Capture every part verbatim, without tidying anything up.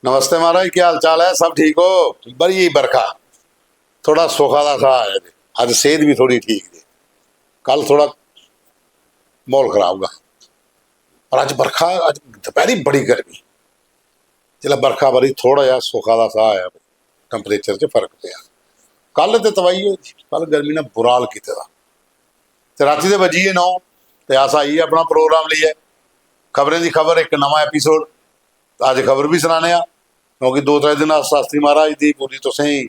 नमस्ते महाराज, क्या हाल चाल है? सब ठीक हो? बड़ी बरखा, थोड़ा सुखा दा साह आया जी। अज्ज सेहत भी थोड़ी ठीक जी। कल थोड़ा माहौल खराब हा, पर अज्ज बरखा, अज्ज दपैह्री बड़ी गर्मी। जिसलै बरखा बरी, थोड़ा जेहा सुखा दा साह आया, टैम्परेचर च फर्क पेआ। कल ते तबाही होई दी, कल गर्मी ने बुरा हाल कीते दा। ते रातीं दे बज्जी गे नौ, ते अस आई गे अपना प्रोग्राम लेइयै। खबरें दी खबर, इक नमां एपिसोड। अज्ज खबर बी सनाने आं, क्योंकि दो त्रै दिन अस शास्त्री महाराज दी पूरी तुसेंगी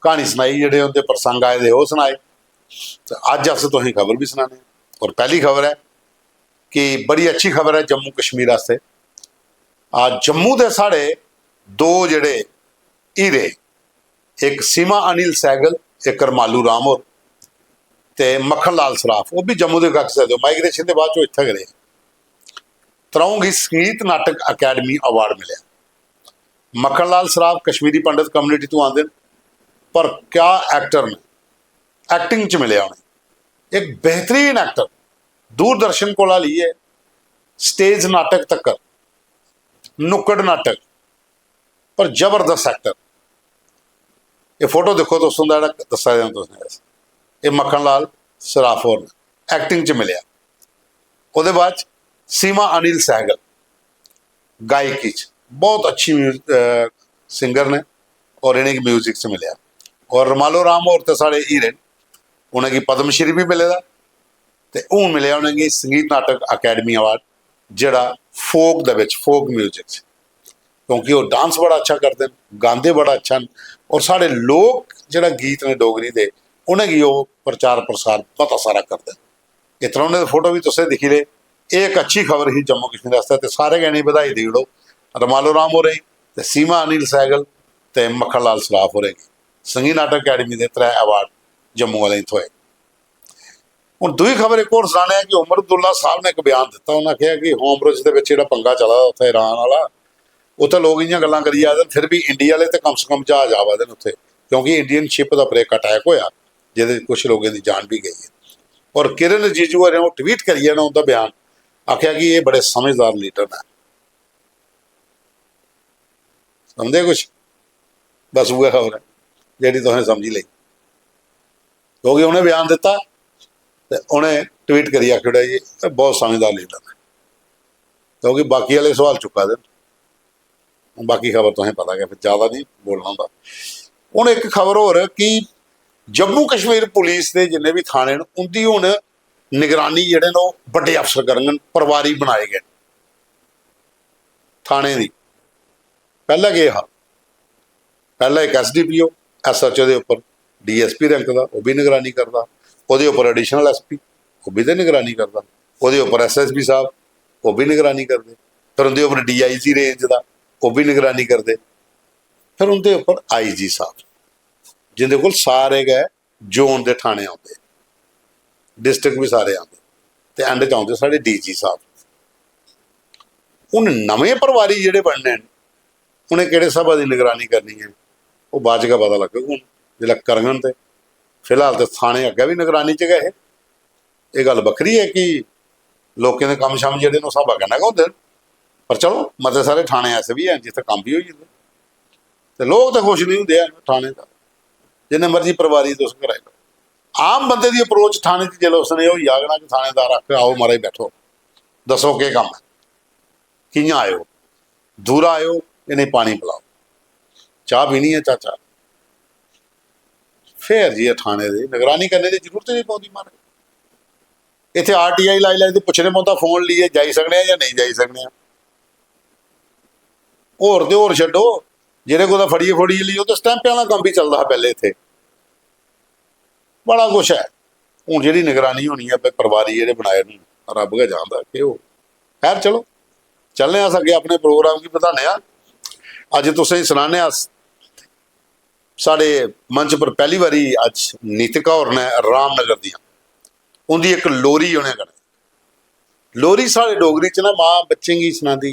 क्हानी सनाई, जेह्ड़े उं'दे प्रसंग आए दे ओह् सनाए। ते अज्ज अस तुसेंगी खबर बी सनाने आं। और पैह्ली खबर ऐ कि बड़ी अच्छी खबर ऐ जम्मू कश्मीर आस्तै। आ, जम्मू दे साढ़े दो जेह्ड़े हीरे, इक सीमा अनिल सैगल, इक रमालू राम होर, ते मक्खन लाल सराफ, ओह् बी जम्मू दे, आखी सकदे ओ, माइग्रेशन दे बाद च ओह् इत्थै गै रेह्। त्र'ऊं गी संगीत नाटक अकैडमी अवार्ड मिलेआ। मक्खन लाल सराफ कश्मीरी पंडित कम्युनिटी तों आंदे न, पर क्या एक्टर न, एक्टिंग च मिलेआ उ'नें। इक बेहतरीन एक्टर, दूरदर्शन कोला लेइयै स्टेज नाटक तक्कर, नुक्कड़ नाटक, पर जबरदस्त एक्टर। एह् फोटो दिक्खो तुस, उं'दा जेह्ड़ा दस्सा दे तुसें अस, एह् मक्खन लाल सराफ होर न, एक्टिंग च मिलेआ। ओह्दे बाद च सीमा अनिल सहगल, गायकी च बहुत अच्छी म्यूज-, अ, सिंगर ने, और इ'नेंगी म्यूजिक च मिलेआ। और रमालो राम होर ते साढ़े हीरे न, उ'नेंगी पद्म श्री बी मिले दा, ते हून मिलेआ उ'नेंगी संगीत नाटक अकैडमी अवार्ड, जेह्ड़ा फोक दे बिच, फोक म्यूजिक च, क्योंकि ओह् डांस बड़ा अच्छा करदे न, गांदे बड़ा अच्छा न, और साढ़े लोक जेह्ड़ा गीत न डोगरी दे, उ'नेंगी ओह् प्रचार प्रसार मता सारा करदे न। इस तरह उ'नें दे फोटो बी तुसें दिक्खी ले। एह् इक अच्छी खबर ही जम्मू कश्मीर आस्तै, ते सारे गै इ'नेंगी बधाई देई ओड़ो, रमालो राम होरें गी ते सीमा अनिल सैगल ते मक्खन लाल सराफ होरें गी। संगीत नाटक अकैडमी दे त्रै अवार्ड जम्मू आह्लें गी थ्होए। हून दूई खबर इक होर सनाने आं कि उमर अब्दुल्ला साहब ने इक बयान दित्ता। उ'नें आखेआ कि होमरुज दे बिच जेह्ड़ा पंगा चला दा उत्थै ईरान आह्ला, उत्थै लोक इ'यां गल्लां करी जा दे न, फिर बी इंडिया आह्ले ते कम से कम ज्हाज आवा दे न उत्थै, क्योंकि इंडियन शिप दा उप्पर इक अटैक होआ, जेह्दे च कुछ लोकें दी जान बी गेई ऐ। और किरण रिजिजू होरें ओह् ट्वीट करियै ना उं'दा बयान आखेआ कि एह् बड़े समझदार लीडर न। समझे कुछ? बस उ'ऐ खबर ऐ जेह्ड़ी तुसें समझी लेई, क्योंकि उ'नें बयान दित्ता ते उ'नें ट्वीट करियै आखी ओड़ेआ जी, "एह् बहुत समझदार लीडर न", क्योंकि बाकी आह्ले सोआल चुक्का दे न। बाकी खबर तुसें पता गै, फिर ज्यादा नहीं बोलना होंदा। हून इक खबर होर कि जम्मू कश्मीर पुलिस दे जिन्ने बी थाने न, उं'दी हून निगरानी जेह्ड़े न, ओह् बड्डे अफसर करङन, परोआरी बनाए गे न थाने दी। पैह्लें केह् हा? पैह्लें इक एस डी पी ओ, एस एच ओ दे उप्पर, डी एस पी रैंक दा, ओह् बी निगरानी करदा, ओह्दे उप्पर एडिशनल एस पी, ओह् बी ते निगरानी करदा, ओह्दे उप्पर एस एस पी साहब, ओह् बी निगरानी करदे, फिर उं'दे उप्पर डी आई जी रेंज दा, ओह् बी निगरानी करदे, फिर उं'दे उप्पर आई जी साहब, जिं'दे कोल सारे गै जोन दे थाने औंदे, डिस्ट्रिक्ट बी सारे औंदे, ते एंड च औंदे साढ़े डी जी साहब। हून नमें परोआरी जेह्ड़े बनने न, उ'नें केह्ड़े स्हाबा दी निगरानी करनी ऐ, ओह् बाद च गै पता लग्गग। हून जिसलै करङन ते फिलहाल ते थाने अग्गें बी निगरानी च गै हे। एह् गल्ल बक्खरी ऐ कि लोकें दे कम्म शम्म जेह्ड़े न, ओह् स्हाबा कन्नै गै होंदे न, पर चलो, मते सारे थाने ऐसे बी हैन जित्थै कम्म बी होई जंदे। ते लोक ते खुश निं होंदे हैन थाने दा, जिन्ने मर्जी परोआरी तुस कराई लैओ। आम बंदे दी अप्रोच थाने च जिसलै उसने होई जाग ना कि थानेदार आखग, "आओ महाराज, बैठो, दस्सो केह् कम्म ऐ, कि'यां आए ओ, दूरा आए ओ, इ'नेंगी पानी पलाओ, चाह् पीनी ऐ चाचा?" फिर जाइयै थाने दी निगरानी करने दी जरूरत निं पौंदी महाराज। इत्थै आर टी आई लाई लाई ते पुच्छने पौंदा, फोन लेइयै, "जाई सकने आं जां नेईं जाई सकने आं?" होर ते होर छड्डो, जेह्ड़े कुतै फड़ियै फुड़ियै लेई, ओह् ते स्टैंपें आह्ला कम्म बी चलदा हा पैह्लें इत्थै। बड़ा कुछ ऐ। हून जेह्ड़ी निगरानी होनी ऐ, भाई, परोआरी जेह्ड़े बनाए न, रब्ब गै जानदा केह् होग। खैर, चलो, चलने आं अस अग्गें, अपने प्रोग्राम गी बधाने आं। अज्ज तुसेंगी सनाने आं अस, साढ़े मंच पर पैह्ली बारी अज्ज नीतिका होर न रामनगर दियां, उं'दी इक लोरी उ'नें कन्नै। लोरी साढ़े डोगरी च ना, मां बच्चें गी सनांदी,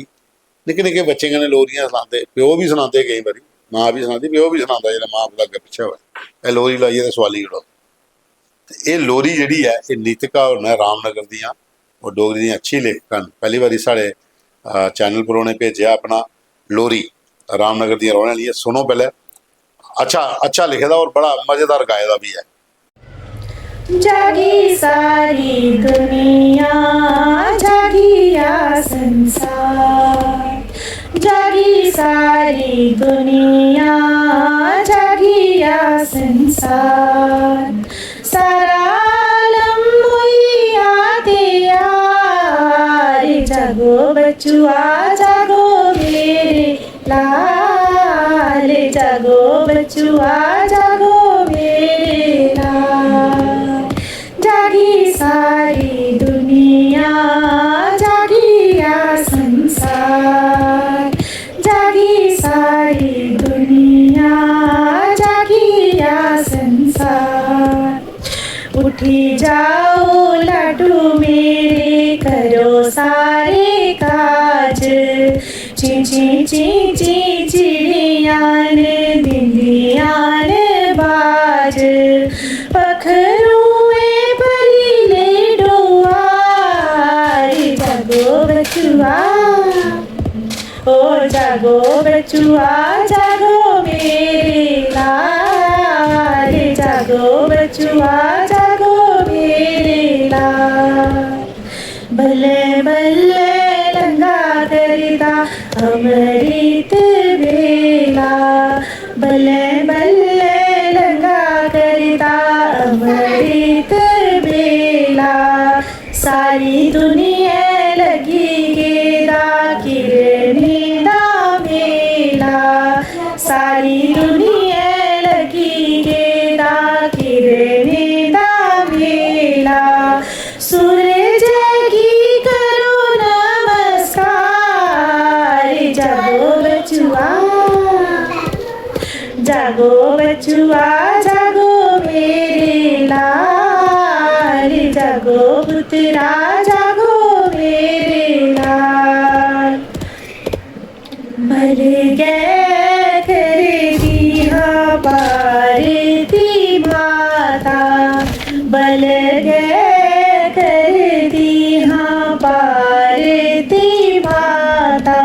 निक्के निक्के बच्चें कन्नै लोरियां सनांदे, प्यो बी सनांदे केईं बारी, मां बी सनांदी, प्यो बी सनांदा, जेल्लै मां कुतै अग्गें पिच्छें होऐ, "एह् लोरी लाइयै ते सोआली ओड़ो।" ते एह् लोरी जेह्ड़ी ऐ, एह् नीतिका होर न रामनगर दियां, ओह् डोगरी दियां अच्छी लेखिका न। पैह्ली बारी साढ़े, अ, चैनल पर उ'नें भेजेआ अपना लोरी, रामनगर दियां रौह्ने आह्लियां। सुनो पैह्लें। अच्छा, अच्छा लिखे दा और बड़ा मजेदार गाए दा बी ऐ। जागी सारी दुनिया, जागिया संसार। जागी सारी दुनिया, जागिया संसार। सारा आलम होइया तैयार। जागो बचुआ, जागो मेरे लाल। जागो बचुआ, जागो मेरे लाल। जागी सारी दुनिया, जागिया संसार। जागी सारी दुनिया, जागिया संसार। उठी जाओ लाडू मेरे, करो सारे काज। ची ची ची ची चिड़ियां न, दिंदियां न बाज। पक्खरुएं भरी ले डोआर। जागो बचुआ, ओ जागो बचुआ, जागो मेरे लाल। जागो बचुआ, जागो मेरे लाल। बल्ले बल्ले लंगा करदा अमृत बेला। बल्ले बल्ले लंगा करदा अमृत बेला। सारी दुनिया लगी गेदा किरणे दा मेला। सारी दुनिया लगी गेदा किरणे दा मेला। सूरज गी करो नमस्कार। जागो बचुआ, जागो बचुआ, जागो मेरे लाल। जागो पुत्तरा, जागो मेरे लाल। बल गै करदी हां पार दी माता, बल गै करदी हां पार दी माता।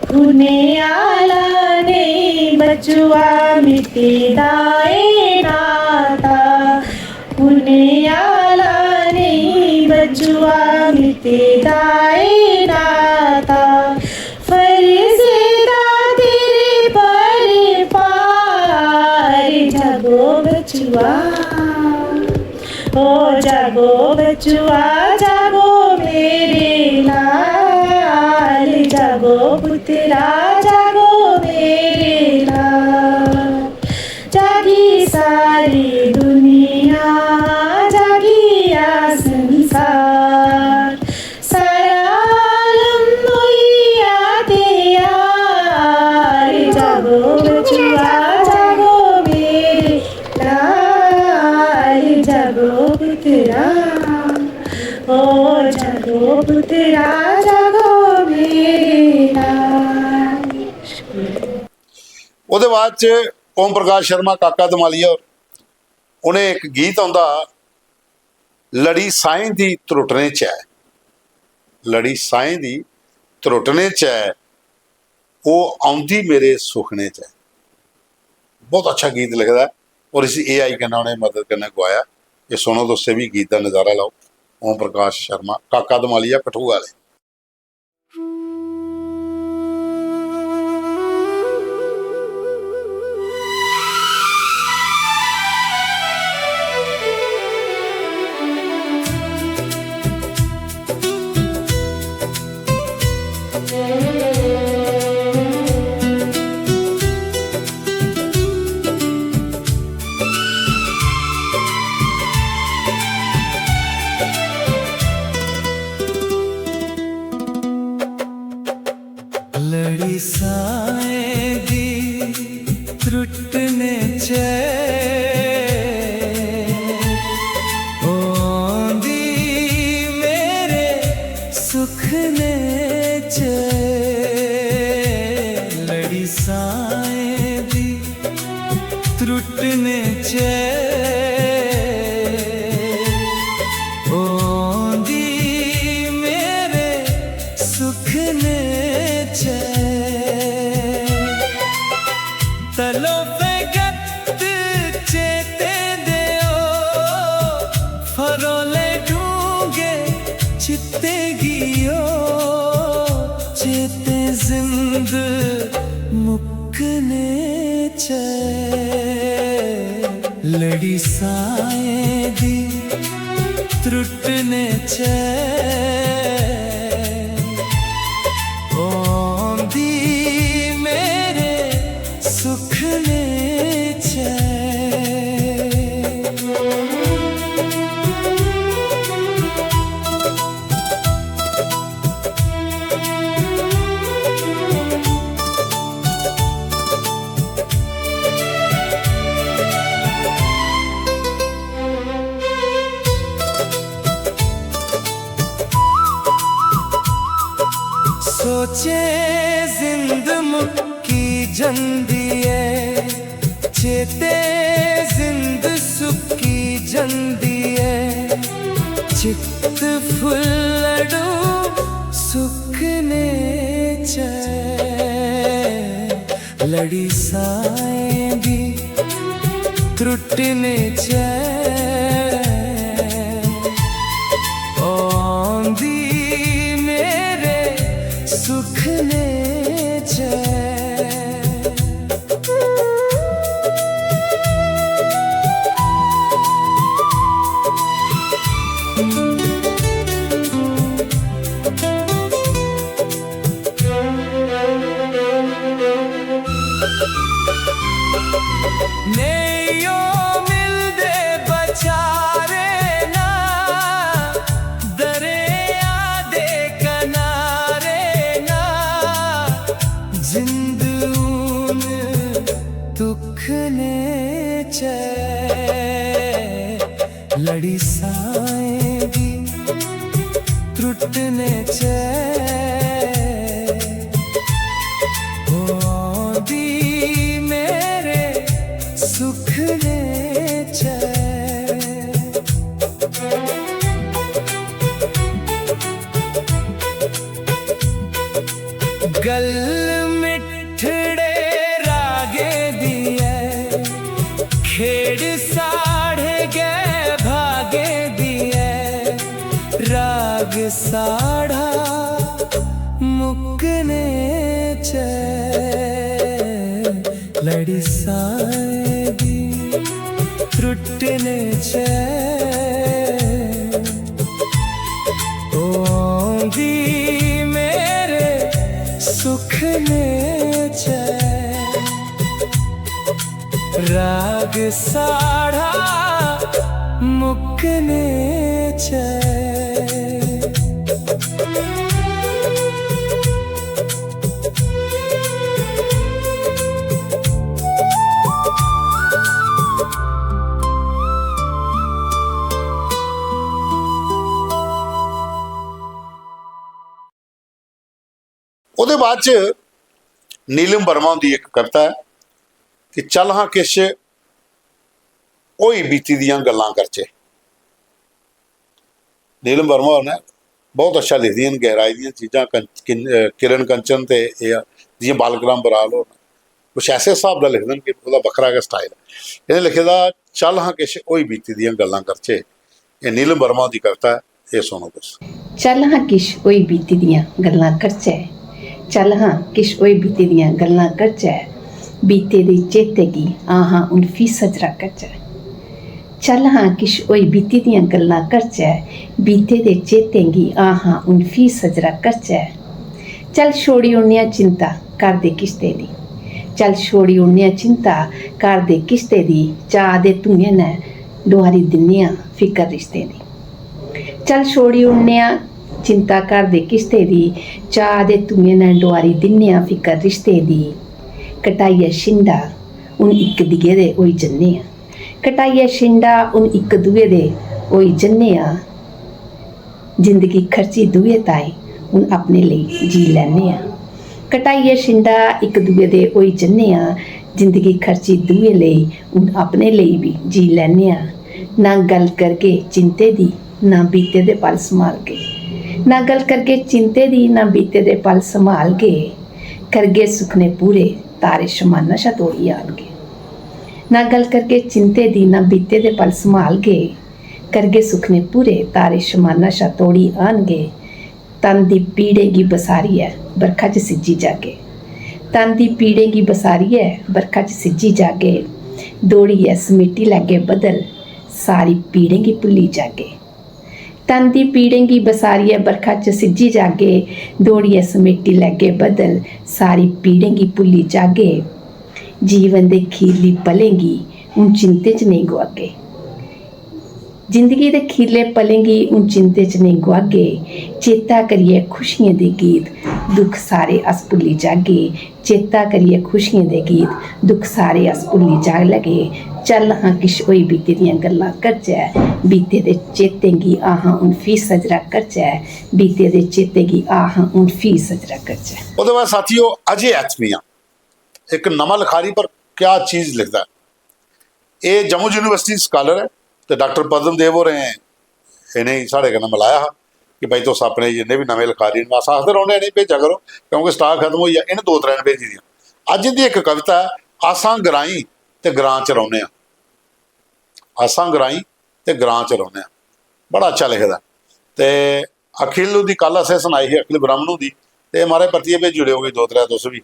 खूने आह्ला नेईं बचुआ मिटदा ए नाता। खूने आह्ला नेईं बचुआ मिटदा ए नाता। फर्जे दा तेरे पर पार। जागो बचुआ, ओ जागो बचुआ, जागो मेरे लाल। जागो पुत्तरा, जागो मेरे लाल। जागी सारी दुनिया, जागिया संसार। सारा आलम होइया तैयार। जागो बचुआ, जागो मेरे लाल। जागो पुत्तरा, ओ जागो पुत्तरा, जागो मेरे लाल। ओह्दे बाद च ओम प्रकाश शर्मा, काका धमालिया होर, उ'नें इक गीत औंदा, लड़ी साहें दी त्रुट्टने च ऐ, लड़ी साहें दी त्रुट्टने च ऐ, ओह् औंदी मेरे सुखने च ऐ। बहुत अच्छा गीत लिखे दा ऐ, और इसी एआई कन्नै उ'नें मदद कन्नै गोआया। एह् सुनो, तुस एह् बी गीत दा नजारा लैओ। ओम प्रकाश शर्मा, काका धमालिया, कठुआ आह्ले। लड़ी साए दी त्रुट्टने च औंदी मेरे सुखने च। लड़ी साए दी त्रुट्टने च औंदी मेरे सुखने च। कने च लड़ी साएं दी त्रुटने च औंदी मेरे सुखने च। सोचे जिंद मुक्की जंदी ऐ, चेते जिंद सुक्की जंदी ऐ, चित्त फुल्लड़ू सुक्कने च ऐ। लड़ी साएं दी त्रुटने च ऐ, औंदी मेरे सुखने च ऐ। नेईं ओ मिलदे बचारे ना, दरेआ दे कनारे ना, जिंद हून तुक्खने च ऐ। लड़ी साएं दी त्रुटने च ऐ, औंदी मेरे सुखने च ऐ। गल्ल मिट्ठड़े रागे दी ऐ, खेड़ साढ़े गै भागे दी ऐ, राग साढ़ा मुक्कने च ऐ। लड़ी साएं दी त्रुटने च ऐ, औंदी मेरे सुखने च ऐ। राग साढ़ा मुक्कने च ऐ। ओह्दे बाद च नीलम वर्मा हुंदी इक कविता ऐ कि चल हां किश होई बीती दियां गल्लां करचै। नीलम वर्मा होर ने बहुत अच्छा लिखदियां न, गैहराई दियां चीजां, कं-, किन-, अ, किरण कंचन ते एह् जि'यां बालक राम बराल होर न, कुछ ऐसे स्हाब दा लिखदे न कि ओह्दा बक्खरा गै style ऐ। इ'नें लिखे दा, "चल हां किश होई बीती दियां गल्लां करचै।" एह् नीलम वर्मा हुंदी कविता ऐ, एह् सुनो तुस। चल हां किश होई बीती दियां गल्लां करचै, चल हां किश होई बीती दियां गल्लां करचै, बीते दे चेते गी आ हां हून फ्ही सजरा करचै। चल हां किश होई बीती दियां गल्लां करचै, बीते दे चेतें गी आ हां हून फ्ही सजरा करचै। चल छोड़ी ओड़ने आं चिंता घर दे किश्तें दी, चल छोड़ी ओड़ने आं चिंता घर दे किश्तें दी, चाऽ दे धुएं नै डुआरी दिन्ने आं फिकर रिश्तें दी। चल छोड़ी ओड़ने आं चिंता घर दे किश्तें दी, चाऽ दे धुएं नै डुआरी दिन्ने आं फिकर रिश्तें दी। कटाइयै छिंडा हून इक दुए दे होई जन्ने आं, कटाइयै छिंडा हून इक दुए दे होई जन्ने आं। जिंदगी खर्ची दुए ताईं हून अपने लेई जी लैन्ने आं। कटाइयै छिंडा इक दुए दे होई जन्ने आं। जिंदगी खर्ची दुए लेई हून अपने लेई बी जी लैन्ने आं। ना गल्ल करगे चिंते दी, ना बीते दे पल सम्हालगे। ना गल्ल करगे चिंते दी, ना बीते दे पल सम्हालगे। करगे सुखने पूरे, तारे शमाना शा तोड़ी आलगे। ना गल्ल करगे चिंते दी, ना बीते दे पल सम्हालगे। करगे सुखने पूरे, तारे शमाना शा तोड़ी आनगे। तन दी पीड़े गी बसारियै बरखा च सिज्जी जागे। तन दी पीड़ें गी बसारियै बरखा च सिज्जी जागे, दौड़ियै समेटी लैगे बदल, सारी पीड़ें गी भुल्ली जागे। तन दी पीड़ें गी बसारियै बरखा च सिज्जी जागे, दौड़ियै समेटी लैगे बदल, सारी पीड़ें गी भुल्ली जागे। जीवन दे खीरली पलें गी हून चिंतें च नेईं गुआगे। जिंदगी दे खीरले पलें गी हून चिंतें च नेईं गुआगे। चेता करियै खुशियें दे गीत, दुख सारे अस भुल्ली जागे। चेता करियै खुशियें दे गीत, दुख सारे अस भुल्ली जान लगे। चल हां किश होई बीती दियां गल्लां करचै, बीते दे चेतें गी आ हां हून फ्ही सजरा करचै, बीते दे चेतें गी आ हां हून फ्ही सजरा करचै। ओह्दे बाद साथियो, अजय ऐथमिया, इक नमां लखारी, पर क्या चीज लिखदा ऐ। एह् जम्मू यूनिवर्सिटी स्कालर ऐ ते डाक्टर पद्म देव होरें इ'नेंगी साढ़े कन्नै मलाया हा कि भाई, तुस अपने जिन्ने बी नमें लखारी न, अस आखदे रौह्ने, इ'नेंगी भेजा करो, क्योंकि स्टाक खत्म होई गेआ। इ'नें दो त्रै न भेजी दियां। अज्ज इं'दी इक कविता ऐ, "आसां ग्राईं ते ग्रां च रौह्ने आं।" आसां ग्राईं ते ग्रां च रौह्ने आं। बड़ा अच्छा लिखे दा। ते अखिल हुंदी कल असें सनाई ही, अखिल ब्राह्मणु दी, ते महाराज, परतियै भेजी ओड़ेओ कोई दो त्रै तुस बी।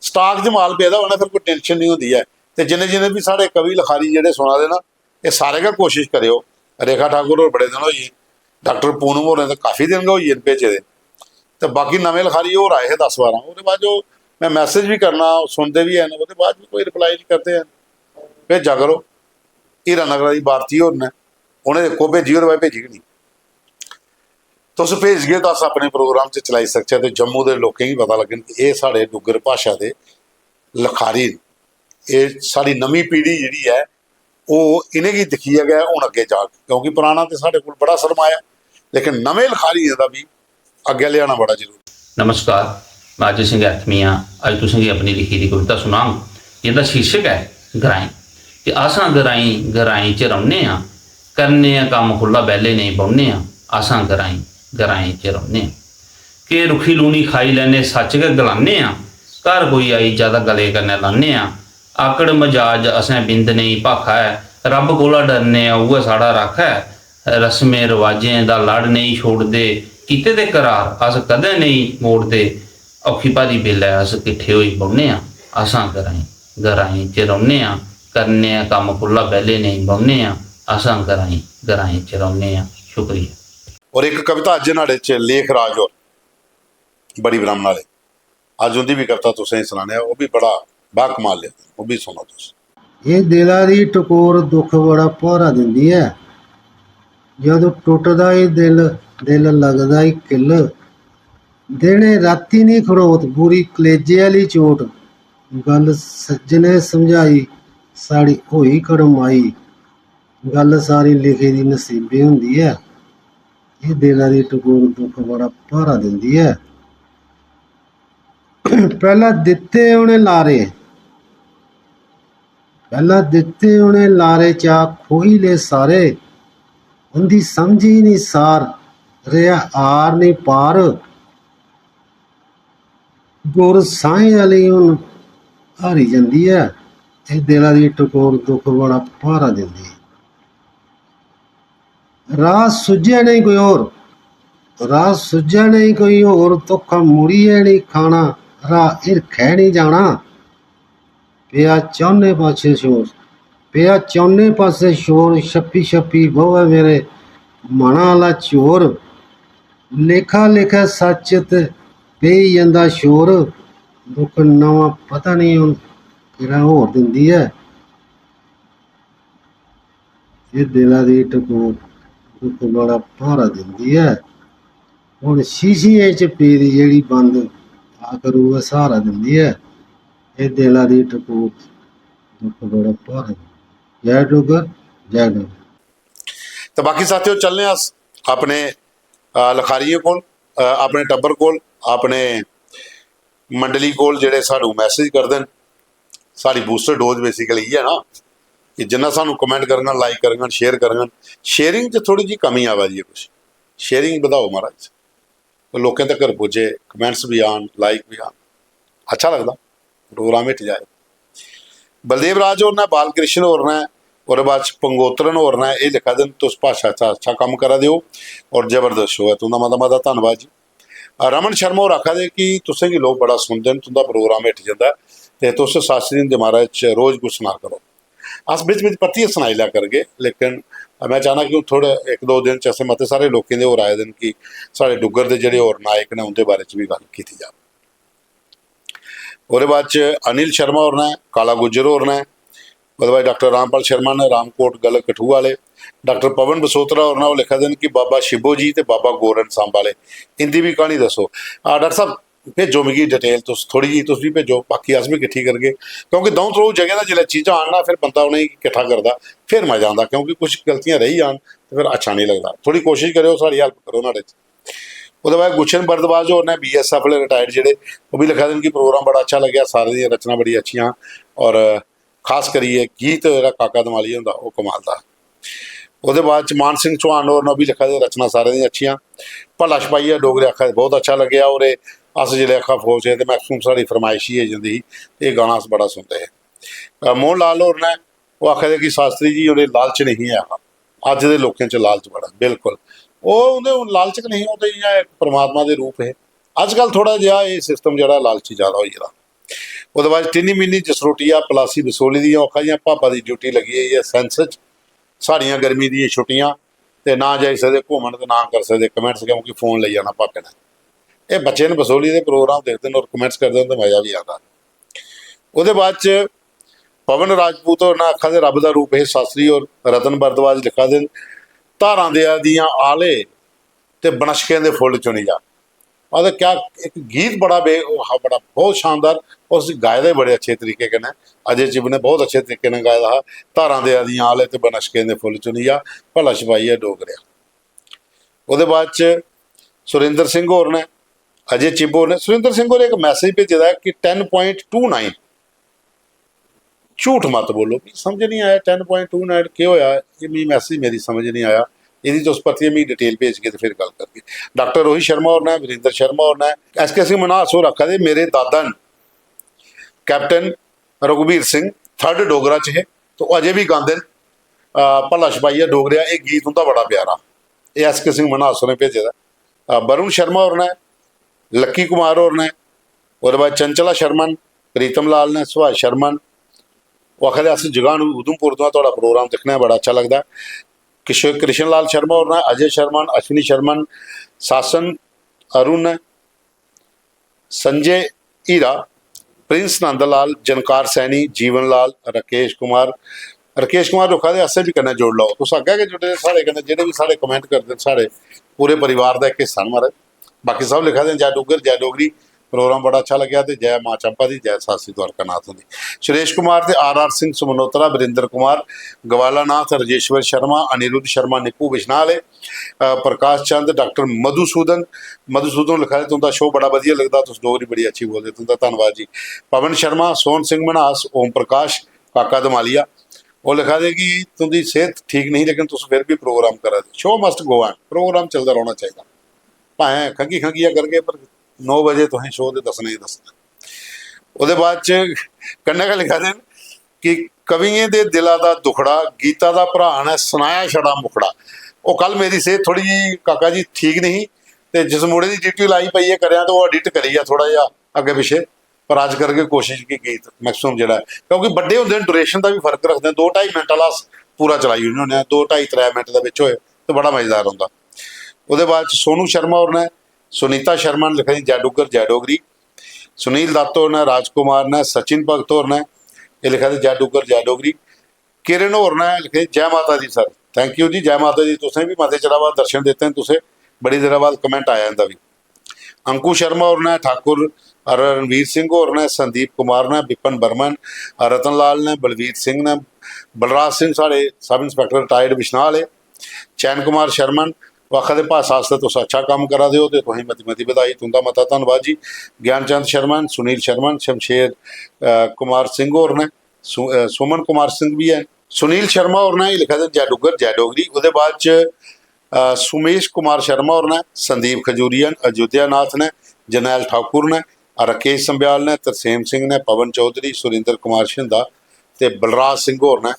स्टाक च माल पेदा होऐ ना, फिर कोई टेंशन निं होंदी ऐ। ते जिन्ने जिन्ने बी साढ़े कवि लखारी जेह्ड़े सुना दे न, एह् सारे गै कोशिश करेओ। रेखा ठाकुर होर बड़े दिन होई गे, डाक्टर पूनम होरें ते काफी दिन गै होई गे न भेजे दे। ते बाकी नमें लखारी होर आए हे दस बारां, ओह्दे बाद जो में मैसेज बी करना, सुनदे बी हैन, ओह्दे बाद बी कोई रिप्लाई निं करदे हैन। भेजा करो। हीरा नगरा दी भारती होर न, उ'नें दिक्खो भेजी, ओह्दे बाद भेजी गै निं। तुस भेजगे तां अस अपने प्रोग्राम च चलाई सकचै ते जम्मू दे लोकें गी पता लग्गन कि एह् साढ़े डुग्गर भाशा दे लखारी न। एह् साढ़ी नमीं पीढ़ी जेह्ड़ी ऐ, ओह् इ'नेंगी दिक्खियै गै हून अग्गें जाग, क्योंकि पराना ते साढ़े कोल बड़ा सरमाया, लेकिन नमें लखारियें दा बी अग्गें लेआना बड़ा जरूरी। नमस्कार, में अजय सिंह ऐथमिया। अज्ज तुसेंगी अपनी लिखी दी कविता सुनांग, जेह्दा शीर्षक ऐ ग्राईं। ते असां ग्राईं, ग्राईं च रौह्ने आं, करने आं कम्म खु'ल्ला, बेह्ले नेईं बौह्ने आं। असां ग्राईं, ग्राईं च रौह्ने आं। के रुक्खी लूनी खाई लैने, सच्च गै गलाने आं। घर कोई आई जा तां गले कन्नै लाने आं। आकड़ मजाज असें बिंद नेईं भाखा ऐ, रब्ब कोला डरने आं, उ'ऐ साढ़ा राखा ऐ। रस्में रवाजें दा लड़ नेईं छोड़दे, कीते दे करार अस कदें नेईं मोड़दे। औखी भारी बेल्लै अस किट्ठे होई बौह्ने आं। असां ग्राईं, ग्राईं च रौह्ने आं, करने आं कम्म खु'ल्ला, बेह्ले नेईं बौह्ने आं। असां ग्राईं, ग्राईं च रौह्ने आं। शुक्रिया। और इक कविता अज्ज न्हाड़े च लेखराज होर, बड़ी ब्राह्मण आह्ले, अज्ज उं'दी बी कविता तुसें गी सनाने आं, ओह् बी बड़ा बाकमाल लिखदे न, ओह् बी सुनो तुस। एह् दिला दी टकोर दुख बड़ा भारा दिंदी ऐ। जदूं टुटदा ई दिल, दिल लगदा ई किल्ल। दिनें रातीं निं खड़ोत, बुरी कलेजे आह्ली चोट। गल्ल सज्जने समझाई, साढ़ी होई कड़माई। गल्ल सारी लिखी दी नसीबें होंदी ऐ। एह् दिला दी टकोर दुख बड़ा भारा दिंदी ऐ। पैह्ला दित्ते उ'नें लारे, पैह्ला दित्ते उ'नें लारे चा खोही ले सारे। उं'दी समझ ही निं सार, रेहा आर निं पार। गुर साहें आह्ली हून हारी जंदी ऐ। एह् दिला दी टकोर दुख बड़ा भारा दिंदी ऐ। राह सुझै नेईं कोई होर, राह सुझै नेईं कोई होर, धोखा मुड़ियै नेईं खाना, राह हिरखै नेईं जाना। पेआ चौनें पासै शोर, पेआ चौनें पासै शोर, छप्पी छप्पी ब'वै मेरे मना आह्ला चोर। लेखा लेखै सच्च ते पेई जंदा शोर, दुख नमां पता नेईं हून केह्ड़ा होर दिंदी ऐ। एह् दिला दी टकोर दुख बड़ा भारा दिंदी ऐ। हून शीशियें च पेदी जेह्ड़ी बंद, आखर उ'ऐ स्हारा दिंदी ऐ। एह् दिला दी टकोर दुख बड़ा भारा दिंदी ऐ। जै डुग्गर, जै डुग्गर। ते बाकी साथियो, चलने अस अपने, अ, लखारियें कोल, अ, अपने टब्बर कोल, अपने मंडली कोल जेह्ड़े सानू मैसेज करदे न। साढ़ी बूस्टर डोज basically इ'यै ना कि जिन्ना सानू कमेंट करङन, लाइक करङन, शेयर करङन। शेयरिंग च थोह्ड़ी जेही कमी आवा दी ऐ कुछ। शेयरिंग बधाओ महाराज, ते लोकें तगर पुज्जे, कमेंट्स बी आन, लाइक बी आन, अच्छा लगदा, प्रोग्राम हिट जाए। बलदेव राज होर ने, बाल कृष्ण होर ने, ओह्दे बाद च पंगोत्रन होर ने एह् लिखा दे न, "तुस भाशा च अच्छा कम्म करा दे ओ और जबरदस्त शो ऐ, तुं'दा मता मता धन्नवाद जी।" रमन शर्मा होर आखा दे कि तुसें गी लोक बड़ा सुनदे न, तुं'दा प्रोग्राम हिट जंदा ऐ ते तुस शास्त्री हुंदे बारे च रोज कुछ सना करो। अस बिच बिच परतियै सनाई लै करगे, लेकिन में चाहना कि हून थोड़े इक दो दिन च असें मते सारे लोकें दे होर आए दे न कि साढ़े डुग्गर दे जेह्ड़े होर नायक न उं'दे बारे च बी गल्ल कीती जा। ओह्दे बाद च अनिल शर्मा होर न, काला गुज्जर होर न, ओह्दे बाद डाक्टर रामपाल शर्मा न, रामकोट गलक कठुआ आह्ले, डाक्टर पवन बसोत्रा होर न, ओह् लिखा दे न कि बाबा शिबो जी ते बाबा गोरन सांबा आह्ले, इं'दी बी क्हानी दस्सो। आ, डाक्टर साहब, भेजो मिगी डिटेल तुस थोह्ड़ी जेही, तुस बी भेजो, बाकी अस बी किट्ठी करगे, क्योंकि द'ऊं त्र'ऊं जगहें दा जिसलै चीजां आह्नना, फिर बंदा उ'नेंगी किट्ठा करदा, फिर मजा आंदा, क्योंकि कुछ गलतियां रेही जान ते फिर अच्छा नेईं लगदा। थोह्ड़ी कोशिश करेओ, साढ़ी हेल्प करो नुहाड़े च। ओह्दे बाद गुलशन भारद्वाज होर न, बीएसएफ आह्ले रिटायर्ड जेह्ड़े, ओह् बी लिखा दे न कि प्रोग्राम बड़ा अच्छा लग्गेआ, सारें दियां रचनां बड़ियां अच्छियां, और खास करियै गीत जेह्ड़ा काका दमालिया हुंदा, ओह् कमाल दा। ओह्दे बाद च मान सिंह चौहान होर न, ओह् बी लिखा दे, रचनां सारें दियां अच्छियां। भला छपाई ऐ डोगरे आखा दे, बहुत अच्छा लग्गेआ, और एह् अस जिसलै आखा फौज हे ते मैक्सिमम साढ़ी फरमाइश ही होई जंदी ही, एह् गाना अस बड़ा सुनदे हे। अ, मोहन लाल होर न, ओह् आखा दे कि शास्त्री जी होरें लालच नेईं ऐ हा, अज्ज दे लोकें च लालच बड़ा। बिल्कुल, ओह् उं'दे हून लालच गै नेईं, ओह् ते इ'यां इक परमात्मा दे रूप हे। अज्जकल थोह्ड़ा जेहा एह् सिस्टम जेह्ड़ा लालची ज्यादा होई गेदा। ओह्दे बाद टिन्नी मिन्नी जसरोटिया पलासी बसोली दियां, ओह् आखा दियां, "भापा दी ड्यूटी लग्गी गेई ऐ सैंस च, साढ़ियां गर्मी दियां छुट्टियां, ते ना जाई सकदे घूमन ते ना करी सकदे कमेंट्स, क्योंकि फोन लेई जाना भापे ने।" एह् बच्चे न, बसोली दे प्रोग्राम दिखदे न और कमेंट्स करदे न ते मजा बी आंदा। ओह्दे बाद च पवन राजपूत होर ना आखा दे, "रब दा रूप हे शास्त्री होर।" रतन भारद्वाज लिखा दे न, "धारां देआ दियां आले ते बनशकें दे फुल्ल चुनी जा।" मतलब क्या इक गीत बड़ा बे-, ओह् हा, बड़ा बहुत शानदार, और उसी गाए दा बड़े अच्छे तरीके कन्नै, अजय चिब ने बहुत अच्छे तरीके कन्नै गाए दा हा, "धारां देआ दियां आले ते बनशकें दे फुल्ल चुनी जा, भला छपाई ऐ डोगरेआ।" ओह्दे बाद च सुरिंदर सिंह होर ने, अजय चिब होर ने, सुरिंदर सिंह होरें इक मैसेज भेजे दा ऐ कि टेन प्वाइंट टू नाइन, झूठ मत बोलो, मिगी समझ नहीं आया टेन प्वाइंट टू नाइन केह् होया, एह् मिगी मैसेज मेरी समझ नहीं आया, एह्दी तुस परतियै मिगी डिटेल भेजगे ते फिर गल्ल करगे। डाक्टर रोहित शर्मा होर ने, वीरेंद्र शर्मा होर ने, एस के सिंह मन्हास होर आखा दे, "मेरे दादा न कैप्टन रघुबीर सिंह, थर्ड डोगरा च हे, ते ओह् अजें बी गांदे न, अ, भला छपाई ऐ डोगरेआ, एह् गीत उं'दा बड़ा प्यारा।" एह् एस के सिंह मन्हास होरें भेजे दा। अ, वरुण शर्मा होर ने, लक्की कुमार होर ने, ओह्दे बाद चंचला शर्मा न, प्रीतम लाल ने, सुभाष शर्मा न। ओह् आखा दे, "अस जगानू उधमपुर थमां थुआढ़ा प्रोग्राम दिक्खने आं, बड़ा अच्छा लगदा ऐ।" किशोर, कृष्ण लाल शर्मा होर ने, अजय शर्मा न, अश्विनी शर्मा न, सासन अरुण न, संजय हीरा, प्रिंस नंदलाल, जनकार सैनी, जीवन लाल, राकेश कुमार, राकेश कुमार रुखा दे असें बी कन्नै जोड़ी लैओ। तुस अग्गें गै जुड़े दे साढ़े कन्नै, जेह्ड़े बी साढ़े कमेंट करदे न, साढ़े पूरे परिवार दा इक हिस्सा न महाराज। बाकी सब लिखा दे न, "जय डुग्गर, जय डोगरी, प्रोग्राम बड़ा अच्छा लग्गेआ" ते "जय मां चंपा दी, जय सासी द्वारका नाथ हुंदी।" सुरेश कुमार ते आर आर सिंह, सुमनोत्रा, वीरेंद्र कुमार, ग्वाला नाथ, राजेश्वर शर्मा, अनिरुद्ध शर्मा, निप्पू बिश्नाह आह्ले, अ, प्रकाश चंद, डाक्टर मधुसूदन, मधुसूदन लिखा दे, "तुं'दा शो बड़ा बधिया लगदा, तुस डोगरी बड़ी अच्छी बोलदे, तुं'दा धन्नवाद जी।" पवन शर्मा, सोहन सिंह मन्हास, ओम प्रकाश, काका धमालिया, ओह् लिखा दे कि तुं'दी सेह्त ठीक नेईं, लेकिन तुस फिर बी प्रोग्राम करा दे। Show must go on, programme चलदा रौह्ना चाहिदा, भाएं खंघी खंघिया करगे, पर नौ बजे तुसें शो ते दस्सना ही दस्सना। ओह्दे बाद च कन्नै गै लिखा दे न कि "कवियें दे दिला दा दुखड़ा, गीता दा भ्राऽ ने सनाया छड़ा मुखड़ा।" ओह् कल मेरी सेह्त थोह्ड़ी जेही, काका जी, ठीक नेईं ही, ते जिस मुड़े दी ड्यूटी लाई पाइयै करेआ, ते ओह् एडिट करी गेआ थोह्ड़ा जेहा अग्गें पिच्छें, पर अज्ज करगे कोशिश कि गीत मैक्सिमम जेह्ड़ा ऐ, क्योंकि बड्डे होंदे न, ड्यूरेशन दा बी फर्क रखदे न। दो ढाई मिनट आह्ला अस पूरा चलाई ओड़ने होन्ने आं, दो ढाई त्रै मिनट दे बिच होए ते बड़ा मजेदार रौंह्दा। ओह्दे बाद च सोनू शर्मा होर ने, सुनीता शर्मा ने लिखा दी "जय डुग्गर जय डोगरी", सुनील दत्त होर ने, राजकुमार ने, सचिन भगत होर ने एह् लिखा दे "जय डुग्गर जय डोगरी", किरण होर ने लिखे "जय माता दी सर", thank you जी, जय माता दी, तुसें बी मते चिरा बाद दर्शन दित्ते न, तुसें बड़ी देरा बाद कमेंट आया इंदा बी। अंकु शर्मा होर ने, ठाकुर रणवीर सिंह होर ने, संदीप कुमार ने, विपिन वर्मन, रतन लाल ने, बलवीर सिंह ने, बलराज सिंह साढ़े सब इंस्पैक्टर रिटायर्ड बिश्नाह आह्ले, चैन कुमार शर्मा न, ओह् आखा दे "भाशा आस्तै तुस अच्छा कम्म करा दे ओ ते तुसें मती मती बधाई, तुं'दा मता धन्नवाद जी।" ज्ञान चंद शर्मा न, सुनील शर्मा न, शमशेर, अ, कुमार सिंह होर न, सु-, अ, सुमन कुमार सिंह बी हैन। सुनील शर्मा होर ने एह् लिखे दे "जय डुग्गर, जय डोगरी।" ओह्दे बाद च, अ, सुमेश कुमार शर्मा होर ने, संदीप खजूरिया न, अयोध्या नाथ ने, जरनैल ठाकुर ने, राकेश संब्याल ने, तरसेम सिंह ने, पवन चौधरी, सुरिंदर कुमार शिंदा ते बलराज सिंह होर ने,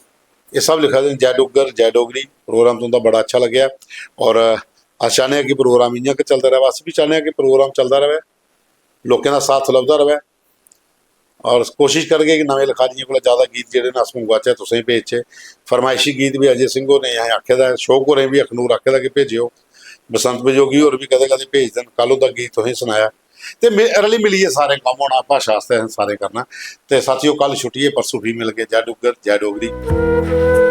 एह् सब लिखे दे न "जय डुग्गर, जय डोगरी।" प्रोग्राम तुं'दा बड़ा अच्छा लग्गेआ और अस चाह्न्ने आं कि प्रोग्राम इ'यां गै चलदा र'वै। अस बी चाह्न्ने आं कि प्रोग्राम चलदा र'वै, लोकें दा साथ लभदा र'वै। और कोशिश करगे कि नमें लखारियें कोला ज्यादा गीत जेह्ड़े न अस मंगवाचै, तुसेंगी भेजचै। फरमाइशी गीत बी अजय सिंह होरें असें आखे दा ऐ, शोक होरें बी अखनूर आखे दा कि भेजेओ। बसंत बजोगी होर बी कदें कदें भेजदे न, कल उं'दा गीत तुसेंगी सनाया। ते में, रली मिलियै सारें कम्म होना, भाशा आस्तै असें सारें करना। ते साथियो, कल छुट्टी ऐ, परसों फ्ही मिलगे। जय डुग्गर, जय डोगरी।